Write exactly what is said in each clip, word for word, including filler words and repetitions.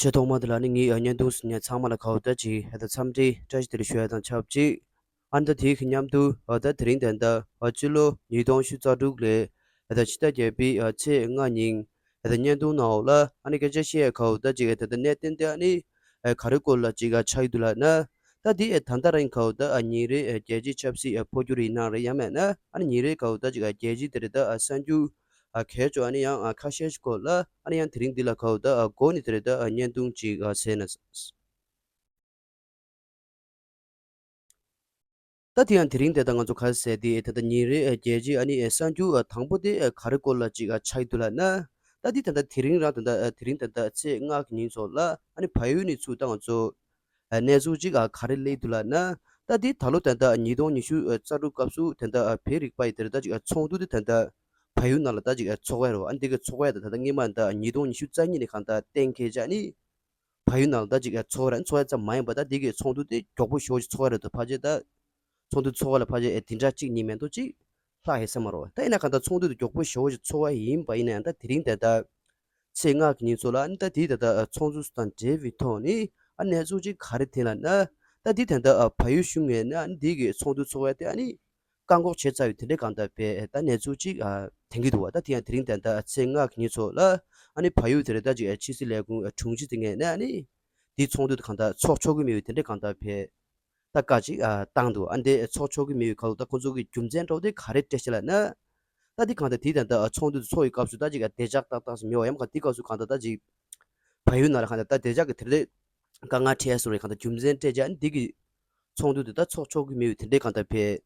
ཆེས་ཐོག་མ་དེ་ལ་ནི་ངའི་ཨ་བརྙན་ཐུང་གཟིགས་མཁན་ཚང་མ་ལ་གའུ་ད་ཅིག་ཨ་ད་འཚམས་འདྲི་བཀྲ་ཤིས་བདེ་ལེགས་ཞུ་ཡ་དང་ཆབས་ཅིག་ཨ་ནི་ད་དེའི་གི་མཉམ་དུ་ཨ་ད་དེ་རིང་དེ་འདྲ་ཨ་སྤྱི་ལོ་ཉིས་སྟོང་ཉི་ཤུ་རྩ་དྲུག་ལོའི་ཨ་ད་ཕྱི་ཟླ་བརྒྱད་པའི་ཨ་ཚེས་ལྔ་ཉིན་ཨ་ད་བརྙན་ཐུང་ནང་འོག་ལ་ཨ་ནི་སྐད་ཆ་བཤད་ཡ་གའུ་ད་ཅིག་ཨ་ད་ད་གནད་དོན་དེ་ཨ་ནི་ཨ་ག་རེ་སྐོར་ལ་ཅིག་ཨ་ཆགས་ཀྱི་འདུག་ལབ་ན། ད་དེ་ཨ་ད་ལྟ་རང་གའུ་ད་ཨ་ཉིན་རེ་ཨ་རྒྱལ་སྤྱིའི་ཆབ་སྲིད་ཨ་འཕོ་འགྱུར་ཡིན་ན་རེད། ཡང་མེད་ན་ཨ་ནི་ཉིན་རེ་གའུ་ད་ཅིག་ཨ་རྒྱལ་སྤྱིའི་དེ་རེད་ད་ཨ་གསར་འགྱུར་ཨ་གལ་ཆེ་ཨ་ནི་ཡང་ཨ་ཁ་ཤས་ཤིག་སྐོར་ལ་ཨ་ནི་ཡང་དེ་རིང་འདི་ལ་གའུ་ད་ཨ་འགོ་ནས་དེ་རེད་ད་ཨ་བརྙན་ཐུང་ཅིག་ཨ་གཟིགས་ན། ད་དེ་ཡང་དེ་རིང་དེ་ད་ང་ཚོ་ག་རེ་ཟེར་དེ་ད་ད་ཉིན་རེ་ཨ་རྒྱལ་སྤྱིའི་ཨ་ནི་ཨ་གསར་འགྱུར་ཨ་དང་པོ་དེ་ཨ་ག་རེ་སྐོར་ལ་ཅིག་ཨ་ཆགས་ཀྱི་འདུག་ལབ་ན། ད་དེ་ད་ད་དེ་རིང་རང་ད་ད་ཨ་དེ་རིང་ད་ད་ཚེས་ལྔ་གི་ཉིན་ཚོ་ལ་ཨ་ནི་བལ་ཡུལ་ནས་ཚུར་ད་ང་ཚོ་ཨ་གནས་ཚུལ་ཅིག་ཨ་ག་རེ་སླེབས་འདུག་ལབ་ན། ད་དེ་ད་ལོ་ད་ད་ཉིས་སྟོང་ཉི་ཤུ་རྩ་དྲུག་སྐབས་སུ་ད་ད་བོད་རིག་པ་ཡི་དེ་རེད་ད་ཅིག་ཚོགས་འདུ་དེ་ད་ད་བལ་ཡུལ་ནང་ལ་ད་ཅིག་ཚོགས་ཡ་རོ། ཨ་འདི་གི་ཚོགས་ཡ་ད་ད་ད་སྔོན་མ་ད་ཉིས་སྟོང་ཉི་ཤུ་རྩ་གཉིས་ནས་གང་ད་གཏན་འཁེལ་བྱས་ནི་བལ་ཡུལ་ནང་ལ་ད་ཅིག་ཚོགས་ཡ་ར་ཚོགས་ཡ་ཙམ་མ་ཡིན་པ་ད་འདི་གི་ཚོགས་འདུ་དེ་མགྱོགས་པོ་ཞེ་པོ་ཅིག་ཚོགས་ཡ་རེད་དོ། ཕལ་ཆེར་ད་ཚོགས་འདུ་ཚོགས་ཡ་ལ་ཕལ་ཆེར་དེ་འདྲ་གཅིག་གཉིས་མེད་དོ་ཅིག་ལྷག་ཡོད་ས་མ་རེད། ད་ཡིན་ན་གང་ལྟར་ཚོགས་འདུ་དེ་མགྱོགས་པོ་ཞེ་པོ་ཅིག་ཚོགས་ཡ་ཡིན་པ་ཡིན་ན་ཡང་ད་དེ་རིང་ད་ལྟ་ཚེས་ལྔ་གི་ཉིན་ཚོ་ལ་ཨ་ནི་ད་དེའི་ད་ལྟ་ཚོགས་འདུ་དང་འབྲེལ་བའི་ཐོག་ནས་ཨ་གནས་ཚུལ་ཅིག་ག་རེ་ཐོན་ལབ་ན། ད་དེ་ད་ལྟ་བལ་ཡུལ་གཞུང་ངོས་ནས་ཨ་ནི་དེའི་གི་ཚོགས་འདུ་ཚོགས་ཡ་དེ་ཨ་ནི་བཀག་འགོག་བྱས་ཚར་ཡོད་དེ་འདྲའི་གང་ལྟར་བས་ད་གནས་ཚུལ་ཅིག་ཐོན་གྱི་འདུག་བ། ད་དེ་ཡང་དེ་རིང་ད་ལྟ་ཚེས་ལྔ་གི་ཉིན་ཚོ་ལ་ཨ་ནི་བལ་ཡུལ་དེ་རེད་ད་ཅིག་ཕྱི་སྲིད་ལས་ཁུངས་དྲུང་ཆེ་དེ་ངོས་ནས་ཨ་ནི་དེའི་ཚོགས་འདུ་དེ་གང་ལྟར་ཚོགས་ཆོག་གི་མེད་པའི་དེ་འདྲའི་གང་ལྟར་བས། ད་བཀའ་ཅིག་ཨ་བཏང་འདུག་ཨ་འདི་ཚོགས་ཆོག་གི་མེད་པའི་ཁ་ལོ་ད་ཁོ་ཚོ་གི་རྒྱུ་མཚན་འདྲ་བོ་དེ་ག་རེ་སྤྲད་ཤག་ལབ་ན། ད་འདི་གང་ལྟར་དེ་ད་ལྟ་ཚོགས་འདུ་ཚོགས་ཡི་སྐབས་སུ་ད་ཅིག་བདེ་འཇགས་ཏག་ཏག་སུ་མེད་པ་ཡང་ག་དེ་སྐབས་སུ་གང་ལྟར་ད་ཅིག་བལ་ཡུལ་ནང་ལ་གང་ལྟར་ད་བདེ་འཇགས་ཀྱི་དེ་རེད་དཀའ་ངལ་འཕྲད་སོང་རེད། གང་ལྟར་རྒྱུ་མཚན་སྤྲད་བྱས་ཨ་ནི་འདི་གི་ཚོགས་འདུ་དེ་ད་ཚོགས་ཆོག་གི་མེད་པའི་དེ་འདྲའི་གང་ལྟར་བས་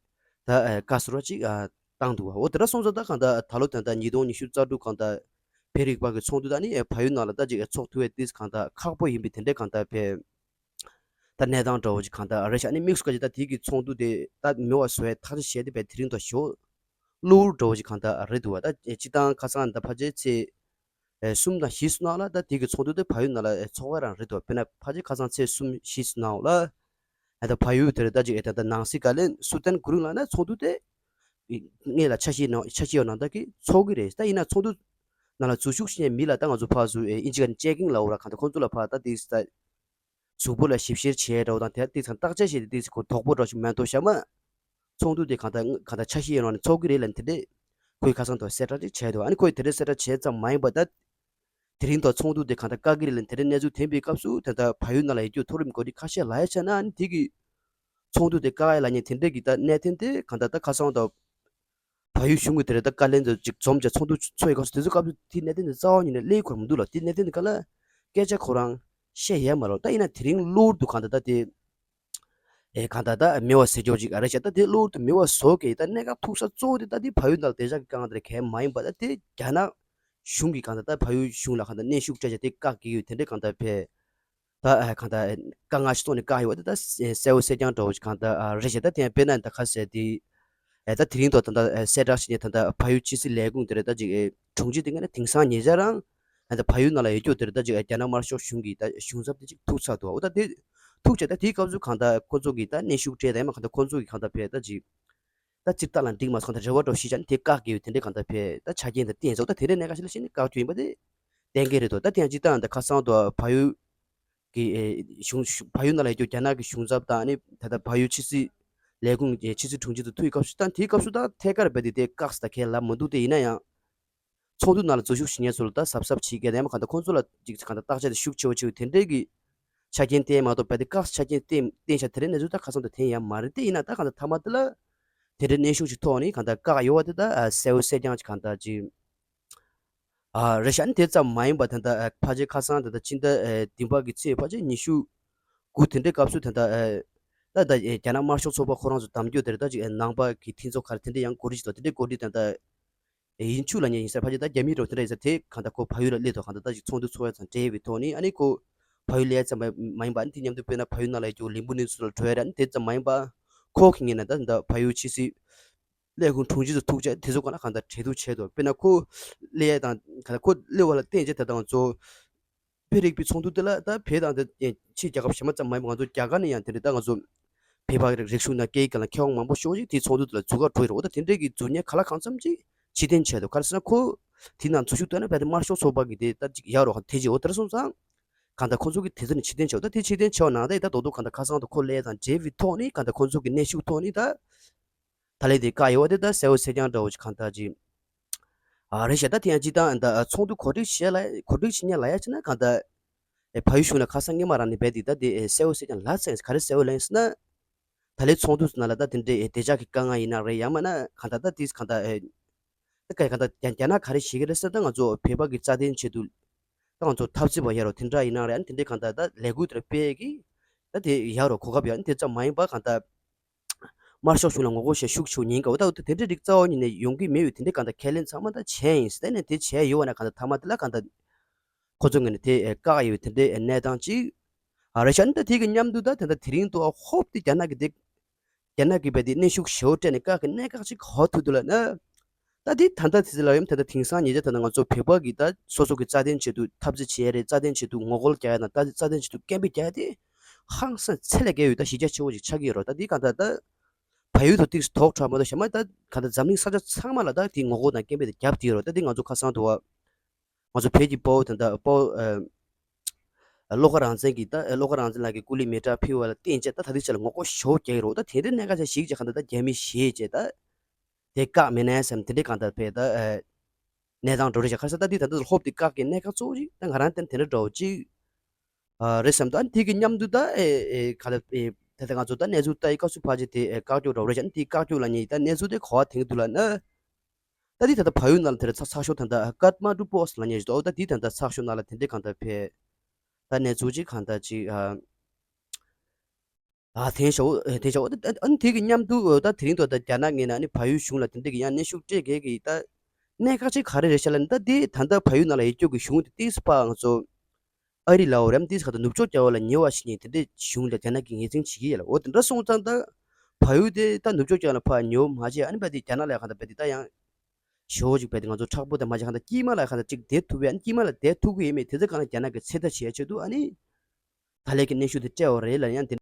ད་བཀའ་ཟུར་བ་ཅིག་བཏང་འདུག་འོ་དེ་འདྲ་སོང་ཙང་ད་གང་ལྟར་ད་ལོ་ད་ལྟ་ཉིས་སྟོང་ཉི་ཤུ་རྩ་དྲུག་གང་ལྟར་བོད་རིག་པ་གི་ཚོགས་འདུ་ད་ནི་བལ་ཡུལ་ནང་ལ་ད་ཅིག་ཚོགས་ཐུབ་པའི་དུས་གང་ལྟར་ཁག་པོ་ཡིན་པའི་དེ་འདྲའི་གང་ལྟར་བས། ད་གནས་སྟངས་འདྲ་བོ་ཅིག་གང་ལྟར་རེད་ཤག་ཨ་ནི་དམིགས་སུ་བཀར་ཅིག་ད་དེའི་གི་ཚོགས་འདུ་དེ་ད་མེད་པ་བཟོ་ཡའི་ཐག་གཅོད་བྱས་ཏེ་བས་དེ་རིང་དང་ཞོ་གློ་བུར་འདྲ་བོ་ཅིག་གང་ལྟར་རེད་འདུག་བ། ད་སྤྱི་བཏང་ཁ་སང་ད་ཕལ་ཆེར་ཚེས་གསུམ་དང་བཞི་སུ་ནང་ལ་ད་དེའི་གི་ཚོགས་འདུ་དེ་བལ་ཡུལ་ནང་ལ་ཚོགས་པ་རང་རེད་འདུག་དཔེར་ན་ཕལ་ཆེར་ཁ་སང་ཚེས་གསུམ་བཞི་སུ་ནང་ལ་ད་བལ་ཡུལ་དེ་རེད་ད་ཅིག་ད་ད་ནང་སྲིད་བཀའ་བློན་སུ་ཏན་གུ་རུང་ལགས་ནས་ཚོགས་འདུ་དེ་སྔོན་ལ་ཆ་ཤས་ནང་ཆ་ཤས་ཡོད་ནང་ད་གི་ཚོགས་གི་རེད། ད་ཡིན་ན་ཚོགས་འདུ་ནང་ལ་འཛུལ་ཞུགས་བྱེད་མཁན་མི་ལ་ད་ང་ཚོ་ཕར་ཚུར་ཨིན་ཇི་སྐད་ནས་ཅེག་ཨིན་ལབ་འོ་ར། གང་ལྟར་ཁོང་ཚོ་ལ་ཕར་ད་དེ་ད་གཟུགས་པོ་ལ་ཞིབ་བཤེར་བྱས་འདྲ་བོ་དང་དེ་དེ་ཚང་བརྟག་དཔྱད་བྱས་ཏེ་དེ་ཚོ་གོ་དོག་པོ་འདྲ་ཞིག་མེད་མདོག་བྱ་མ། ཚོགས་འདུ་དེ་གང་ལྟར་གང་ལྟར་ཆ་ཤས་ཡོད་ནང་ནས་ཚོགས་གི་རེད་ལབ་དེ་འདྲས་ཁོས་ཁ་སང་དུ་གསལ་བསྒྲགས་ཅིག་བྱས་འདུག་ཨ་ནི་ཁོས་དེ་འདྲས་གསལ་བསྒྲགས་བྱས་ཙམ་མ་ཡིན་པ་ད། དེ་རིང་དུ་ཚོགས་འདུ་དེ་གང་ལྟར་བཀག་གི་རེད་ལབ་དེ་འདྲས་གནས་ཚུལ་ཐོན་པའི་སྐབས་སུ་ད་ལྟ་བལ་ཡུལ་ནང་ལ་ཡོད་རྒྱུ་མཐོ་རིམ་འགོ་ཁྲིད་ཁ་ཤས་ལ་ཡ་ཆ་ན་ཨ་ནི་དེ་གི་ཚོགས་འདུ་དེ་བཀག་ཡ་ལ་ཉན་དེ་འདྲས་ཀྱི་ད་གནད་དོན་དེ་གང་ལྟར་ད་ཁ་སང་དུ། བལ་ཡུལ་གཞུང་གི་དེ་རེད་ད་བཀའ་བློན་ཚོ་ཅིག་འཛོམས་བྱས་ཚོགས་འདུ་ཚོགས་ཡི་སྐབས་སུ་དེ་ཚོའི་སྐབས་སུ་དེའི་གནད་དོན་དེ་རྩ་བ་ཉིད་ནས་སླེབས་ཁོར་མི་འདུག་ལ། དེའི་གནད་དོན་དེ་ག་ལ་སྐད་ཆ་ཁོ་རང་བཤད་ཡས་མ་རེད། ད་ཡིན་ན་དེ་རིང་གློ་བུར་དུ་གང་ལྟར་ད་དེ་ཨེ་གང་ལྟར་ད་མེད་པ་ཟེར་རྒྱུ་ཅིག་ཨ་རེད་ཤག་ད་དེ་གློ་བུར་དུ་མེད་པ་བཟོ་གི་ད་གནད་འགག་ཐུག་ས་གཙོ་བོ་དེ་ད་དེ་བལ་ཡུལ་ནང་ལ་བདེ་འཇགས་ཀྱི་དཀའ་ངལ་དེ་གས་མ་ཡིན་པ་ད་དེ་རྒྱ་ནག་གཞུང་གིས་གང་ལྟར་ད་བལ་ཡུལ་གཞུང་ལ་གང་ལྟར་གནོན་ཤུགས་སྤྲད་བྱས་དེ་བཀག་གི་ཡོད་དེ་འདྲས་གང་ལྟར་བས། ད་ཨ་གང་ལྟར་དཀའ་ངལ་ཞིག་ཐོག་ནས་བཀག་ཡོད་པ་དེ་ད་གསལ་པོ་གསལ་རྐྱང་འདྲ་བོ་ཞིག་གང་ལྟར་ཨ་རེད་ཤག་ད་དེ་ཡང་དཔེར་ན་ད་ག་ཟེར་དེ་ཨེ་ད་དེ་རིང་ཐོག་ད་ལྟ་ཨེ་གསལ་བསྒྲགས་བྱས་ནས་ད་ལྟ་བལ་ཡུལ་ཕྱི་སྲིད་ལས་ཁུངས་དེ་རེད་ད་ཅིག་ཨེ་དྲུང་ཆེ་དེ་ངས་ན་དེང་སང་ཉེ་ཆར་རང་ཨེ་ད་བལ་ཡུལ་ནང་ལ་ཡོད་རྒྱུ་དེ་རེད་ད་ཅིག་ཨེ་རྒྱ་ནག་དམར་ཤོག་གཞུང་གི་ད་གཞུང་ཚབ་དེ་ཅིག་ཐུག་ཚར་འདུག་འོ་ད་དེ་ཐུག་བྱས་ད་དེའི་སྐབས་སུ་གང་ལྟར་ཁོ་ཚོ་གིས་ད་གནོན་ཤུགས་སྤྲད་ད་ཡང་མ་གང་ལྟར་ཁོ་ཚོ་གིས་གང་ལྟར་བས་ད་ཅིག་ད་སྤྱིར་བཏང་ལ་འགྲིག་མ་སོང་ད་རེ་བ་འདྲ་བོ་ཞིག་བྱས་ནས་དེ་བཀག་གི་ཡོད་དེ་འདྲས་གང་ལྟར་བས་ད་ཆ་རྐྱེན་དང་བསྟུན་སོང་ད་དེ་འདྲས་གནད་འགག་ཞིག་ལ་བྱས་ནས་བཀག་རྒྱུ་ཡིན་པ་དེ་གཏན་འཁེལ་རེད་འདུག་ད་དེ་ཡང་སྤྱིར་བཏང་ད་ཁ་སང་དུ་བལ་ཡུལ་གྱི་ཨེ་གཞུང་བལ་ཡུལ་ནང་ལ་ཡོད་རྒྱུ་རྒྱ་ནག་གི་གཞུང་ཚབ་དང་ཨ་ནི་ད་ལྟ་བལ་ཡུལ་ཕྱི་སྲིད་ལས་ཁུངས་ཀྱི་ཕྱི་སྲིད་དྲུང་ཆེ་དང་ཐུག་ཡོད་སྐབས་སུ་ད་དེའི་སྐབས་སུ་ད་ཐད་ཀར་རྦད་དེ་དེ་བཀག་ས་ད་གས་ལབ་མི་འདུག་དེ་ཡིན་ན་ཡང་ཚོགས་འདུ་ནང་ལ་འཛུལ་ཞུགས་བྱེད་མཁན་ཚོ་ལ་ད་གཟབ་གཟབ་བྱེད་དགོས་དེ་ཡང་མ་གང་ལྟར་ཁོང་ཚོ་ལ་ཅིག་གང་ལྟར་བརྟག་དཔྱད་དེ་ཤུགས་ཆེ་བོ་བྱེད་དགོས་དེ་འདྲས་ཀྱི་ཆ་རྐྱེན་བསྟན་མ་གཏོགས་རྦད་དེ་བཀག་ས་ཆ་རྐྱེན་བསྟན་བསྟན་ཤག་དེ་འདྲས་གནས་ཚུལ་ད་ཁ་སང་དུ་ཐོན་ཡ་མ་རེད། དེ་ཡིན་ན་ད་གང་ལྟར་མཐའ་མ་དེ་ལ་དེ་འདྲས་གནོན་ཤུགས་ཅིག་ཐོག་ནས་གང་ལྟར་བཀག་ཡོད་པ་དེ་ད་གསལ་པོ་གསལ་རྐྱང་ཅིག་གང་ལྟར་ཅིག་ཨ་རེད་ཤག་ཨ་ནི་དེ་ཙམ་མ་ཡིན་པ་ད་ལྟ་ཨ་ཕལ་ཆེར་ཁ་སང་ད་ལྟ་ཕྱི་ཟླ་ཨ་བདུན་པ་གི་ཚེས་ཕལ་ཆེར་ཉི་ཤུ་དགུ་དེ་འདྲའི་སྐབས་སུ་ད་ལྟ་ཨ་ད་ལྟ་ཨ་རྒྱ་ནག་དམར་ཤོག་ཚོགས་པ་ཁོ་རང་ཚོ་གདམ་རྒྱུ་དེ་རེད་ད་ཅིག་ཨ་ནང་པ་གི་མཐུན་ཚོགས་ག་རེ་དེ་འདྲའི་ཡང་གོ་སྒྲིག་བྱེད་དོ། དེ་འདྲའི་གོ་སྒྲིག་ད་ལྟ་ཨ་ཡིན་ཆུ་ལ་ཉེ་ཡིན་ས་ཕལ་ཆེར་ད་རྒྱ་མི་རོ་དེ་འདྲ་ཡིན་ས་དེ་གང་ལྟར་ཁོ་བལ་ཡུལ་ལ་སླེབས་དོ། གང་ལྟར་ད་ཅིག་ཚོགས་འདུ་ཚོགས་ཡ་དང་འབྲེལ་བའི་ཐོག་ནས་ཨ་ནི་ཁོ་བལ་ཡུལ་སླེབས་ཙམ་མ་ཡིན་པ་ཨ་ནི་དེ་མཉམ་དུ་དཔེར་ན་བལ་ཡུལ་ནང་ལ་ཡོད་རྒྱུ་ལིང་པུ་ནི་ཚུ་ལ་འགྲོ་ཡ་རེད། ཨ་ནི་དེ་ཙམ་མ་ཡིན་པ་ཁོ་གི་ངོས་ནས་ད་ད་བལ་ཡུལ་ཕྱི་སྲིད་ལས་ཁུངས་དྲུང་ཆེ་ཚོ་ཐུག་བྱས་དེ་ཚོ་གང་ལ་གང་ལྟར་གྲོས་བསྡུར་བྱས་འདུག་དཔེར་ན་ཁོ་སླེབས་ཡས་དང་གང་ལ་ཁོ་སླེབས་པ་ལ་བརྟེན་བྱས་ད་ལྟ་ང་ཚོ་བོད་རིག་པའི་ཚོགས་འདུ་དེ་ལ་ད་བོད་དང་དེ་ཕྱི་རྒྱལ་ཁབ་གཞན་པ་ཙམ་མ་ཡིན་པར་ང་ཚོ་རྒྱ་གར་ནས་ཡང་དེ་འདྲ་ད་ང་ཚོ་བོད་པ་རིག་གཞུང་དང་སྐད་ཡིག་སྒང་ལ་མཁས་དབང་མང་པོ་ཞེ་པོ་ཅིག་དེའི་ཚོགས་འདུ་དེ་ལ་འཛུལ་ག་འགྲོ་ཡི་རེད། འོ་ད་དེ་འདྲའི་གི་འཛུལ་མཁན་གང་ལ་གང་འཚམ་ཅིག་ཕྱིར་འཐེན་བྱས་འདུག་ག་རེ་ཟེར་ན་ཁོ་དེ་ནང་འཛུལ་ཞུགས་བཏང་ན་བོད་དེ་དམར་ཤོག་ཚོགས་པ་གི་དེ་ད་ཅིག་ཡག་རོགས་དེ་ཅིག་འོ་དེ་འདྲ་སོང་ཙང་། གང་ལྟར་ཁོ་ཚོ་གི་དེ་ཚོ་ནི་ཕྱིར་འཐེན་བྱས་པ། ད་དེ་ཕྱིར་འཐེན་བྱས་པ་ནང་ད་ད་དོ་དོ་གང་ལྟར་ཁ་སང་དུ་ཁོ་སླེབས་དང་འབྲེལ་བའི་ཐོག་ནས་གང་ལྟར་ཁོ་ཚོ་གི་གནོན་ཤུགས་ཐོག་ནས་ད་ད་ལས་དེ་བཀག་ཡོད་པ་དེ་ད་གསལ་པོ་གསལ་རྐྱང་འདྲ་བོ་ཅིག་གང་ལྟར་ཅིག་ཨ་རེད་ཤག་ད་དེ་ཡང་སྤྱིར་བཏང་ད་ཚོགས་འདུ་གོ་སྒྲིག་བྱེད་ལ་གོ་སྒྲིག་བྱེད་མཁན་ལ་ཡ་བྱས་ན་གང་ལྟར་ཨེ་བལ་ཡུལ་གཞུང་ལ་ཁ་སང་སྔོན་མ་རང་ནས་རྦད་དེ་ད་དེ་ཨེ་གསལ་པོ་གསལ་རྐྱང་ལབ་ཚར་ཡིན། ག་རེ་གསལ་པོ་ལབ་ཡིན་ཟེར་ན། ད་ལོའི་ཚོགས་འདུ་ནང་ལ་ད་དེ་འདྲའི་བདེ་འཇགས་ཀྱི་དཀའ་ངལ་ཡིན་ན་རེད། ཡང་མིན་ན་གང་ལྟར་ད་དེ་གང་ལྟར་ཨེ་ད་ག་གང་ལྟར་རྒྱ་རྒྱ་ནག་ག་རེ་བྱེད་ཀྱི་རེད་ཟེར། ད་ང་ཚོ་བོད་པ་གི་རྩ་དོན་ཆེད་དུ་ད་ང་ཚོ་འཐབ་རྩོད་པ་ཡ་རོ་དེ་འདྲ་ཡིན་ན་རེད། ཨ་ནི་དེ་འདྲའི་གང་ལྟར་ད་ལས་འགུལ་དེ་འདྲ་སྤེལ་གི་ད་དེ་ཡ་རོ་གོ་སྐབས་ཡོད། ཨ་ནི་དེ་ཙམ་མ་ཡིན་པ་གང་ལྟར་དམར་ཤོག་གཞུང་ལ་ངོ་རྒོལ་བྱེད་ཤུགས་ཆེ་ཉེན་ཁ་འོ་ད་འོ་ད་དེ་འདྲའི་རིགས་རྩ་བ་ཉིད་ནས་ཡོང་གི་མེད་པའི་དེ་འདྲའི་གང་ལྟར་ཁས་ལེན་ཚང་མ་ད་བྱས་ཡིན་ཟེར་ནས་དེ་བྱས་ཡོད་པ་ན་གང་ལྟར་མཐའ་མ་དེ་ལ་གང་ལྟར། ཁོ་ཚོ་ངོས་ནས་དེ་བཀག་ཡོད་དེ་འདྲའི་གནས་སྟངས་ཅིག་ཨ་རེད་ཤག་ཨ་ནི་ད་དེ་གི་མཉམ་དུ་ད་དེ་འདྲ་དེ་རིང་དུ་ཧོབ་སྟེ་རྒྱ་ནག་གི་དེ་རྒྱ་ནག་གི་བས་དེ་གནོན་ཤུགས་ཞེ་པོ་སྤྲད་ནས་བཀག་གི་གནད་འགག་ཅིག་ག་པར་ཐུག་འདུག་ལབ་ན། ད་དེ་ད་ལྟ་དེ་ཚོ་ལ་ཡོད་ད་ལྟ་དེང་སང་ཉེ་ཆར་ད་ལྟ་ང་ཚོ་བོད་པ་གི་ད་སོ་སོ་གི་རྩ་དོན་ཆེད་དུ་འཐབ་རྩོད་བྱེད་ཡ་རེད། རྩ་དོན་ཆེད་དུ་ངོ་རྒོལ་རྒྱག་ཡ་དང་ད་རྩ་དོན་ཆེད་དུ་སྐད་འབོད་རྒྱག་ཡ་དེ་ཧང་སང་ཚད་ལས་བརྒལ་བའི་ད་གཞི་རྒྱ་ཆེ་བོ་ཞིག་ཆགས་ཀྱི་ཡོད་རེད། ད་དེ་གང་ལྟར་ད་བལ་ཡུལ་དུ་ཏིག་དོག་ཁྲ་མ་གཏོགས་གཞན་མ་ད་གང་ལྟར་འཛམ་གླིང་ས་ཆ་ཚང་མ་ལ་ད་དེ་ངོ་རྒོལ་དང་སྐད་འབོད་དེ་བརྒྱབ་བསྡད་ཡོད་རེད། ད་དེ་ང་ཚོ་ཁ་སང་དུ་བ། ང་ཚོ་བོད་ཀྱི་དཔའ་བོ་དེ་འདྲ་དཔའ་བོ་ཨ་བློ་དགའ་རང་བཙན་གྱིས་ད་བློ་དགའ་རང་བཙན་ལགས་ཀྱིས་སྐུ་ལུས་མེ་སྲེག་ཕུལ་བ་ལ་བརྟེན་བྱས་ད་ད་ལྟའི་ཆ་ལ་ངོ་རྒོལ་ཞེ་པོ་རྒྱག་གི་རེད། ད་དེ་འདྲའི་གནད་འགག་ཆ་ཞིག་ཅིག་གང་ལྟར་ད་རྒྱ་མི་ཞེད་བྱས་ད་དེ་བཀག་མེད་ན་བསམ་དེ་འདྲའི་གང་ལྟར་བས་ད་ཨ་གནས་སྟངས་འགྲོ་རེད་ཤག་ཁ་སང་ད་དེ་ད་ལྟ་ཧོབ་དེ་བཀག་གི་གནད་འགག་གཙོ་བོ་ཅིག་ད་ང་རང་བསྟན་དེ་འདྲ་འདྲ་བོ་ཅིག་ཨ་རེད་བསམ། ད་དེ་གི་མཉམ་དུ་ད་ཨེ་ཨེ་ག་ལ་ཨེ་ད་ལྟ་ང་ཚོ་ད་གནས་ཚུལ་ལྟ་ཡི་སྐབས་སུ་ཕལ་ཆེར་དེ་ཨེ་བཀག་ཀྱོག་འདྲ་བོ་རེད་ཤག་དེ་བཀག་ཀྱོག་ལབ་མཁན་ད་གནས་ཚུལ་དེ་ག་པར་ཐོན་གྱི་འདུག་ལབ་ན། ད་དེ་ད་ལྟ་བལ་ཡུལ་ནང་ལ་དེ་འདྲ་ཚགས་ཚགས་ཤོག་ད་ལྟ་ཀཱཐ་མན་ཌུ་པོ་སི་ཊི་ལབ་མཁན་ཞིག་འདུག་ཨོ་ད་དེ་ད་ལྟ་ཚགས་ཤོག་ནང་ལ་དེ་འདྲའི་གང་ལྟར་བས་ད་གནས་ཚུལ་ཅིག་གང་ལྟར་ཅིག་ཨ་ཨ་ཐེངས་ཤོག་ཨ་ཐེངས་ཤོག་ཨོ་ད་ཨ་ནི་དེ་གི་མཉམ་དུ་ཨོ་ད་དེ་རིང་དུ་ད་རྒྱ་ནག་ངོས་ནས་ཨ་ནི་བལ་ཡུལ་གཞུང་ལ་དེ་འདྲའི་གི་ཡང་གནོན་ཤུགས་སྤྲད་མཁན་གི་ད་གནད་འགག་ཅིག་ག་རེ་རེད་ཤག་ལབ་ན། ད་དེ་ད་ལྟ་བལ་ཡུལ་ནང་ལ་ཡོད་རྒྱུ་གི་གཞུང་དེ་ཏིས་པ་ང་ཚོ་ཨ་རི་ལའོ་རེམ་ཏིས་ག་ད་ནུབ་ཕྱོགས་རྒྱལ་བ་ལ་ཉེ་བ་ཞིག་ཡིན། དེ་འདྲའི་གཞུང་ལ་རྒྱ་ནག་གིས་ངོས་འཛིན་བྱེད་ཀྱི་ཡོད་ལ། འོ་དེ་འདྲ་སོང་ཙང་ད་བལ་ཡུལ་དེ་ད་ནུབ་ཕྱོགས་རྒྱལ་བ་ལ་ཕར་ཉེ་བོ་མ་བྱས། ཨ་ནི་བལ་དེ་རྒྱ་ནག་ལ་གང་ལྟར་བལ་དེ་ད་ཡང་ཞེ་པོ་ཅིག་བལ་དེ་ང་ཚོ་མཁྲེགས་པོ་དེ་མ་བྱས་གང་ལྟར་དཀྱིལ་མ་ལ་གང་ལྟར་ཅིག་བསྡད་ཐུབ་པའི། ཨ་ནི་དཀྱིལ་མ་ལ་བསྡད་ཐུབ་ཀྱི་ཡོད་མེད་དེ་ཚོ་གང་ལ་རྒྱ་ནག་གིས་ཚོད་ལྟ་བྱེད་ཡ་ཆེད་དུ་ཨ་ནི་ད་ལས་ཀྱི་གནོན་ཤུགས་དེ་སྤྲད་པ་རེད་ལབ་ཡང་དེ།